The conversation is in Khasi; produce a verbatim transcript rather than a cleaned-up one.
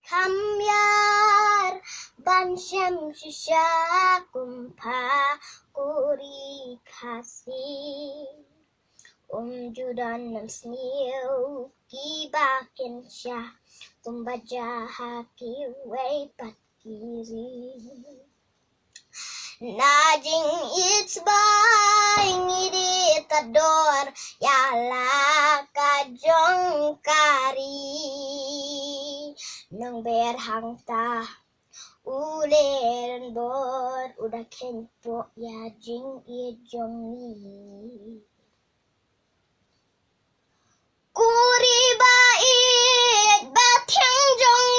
Kham ïar ban shem shisha kum pha kurim Khasi. Um ju don nym sniew kiba kin shah kumba jia ha kiwei pat ki ri. Na jingïeit sbai ngi dei ta don ïa la ka jong ka ri. Nongber hangta u Lyngdoh u da kheiñ poh ïa jingïeit jong ngi. Kurim ba ïeit ba thiang jong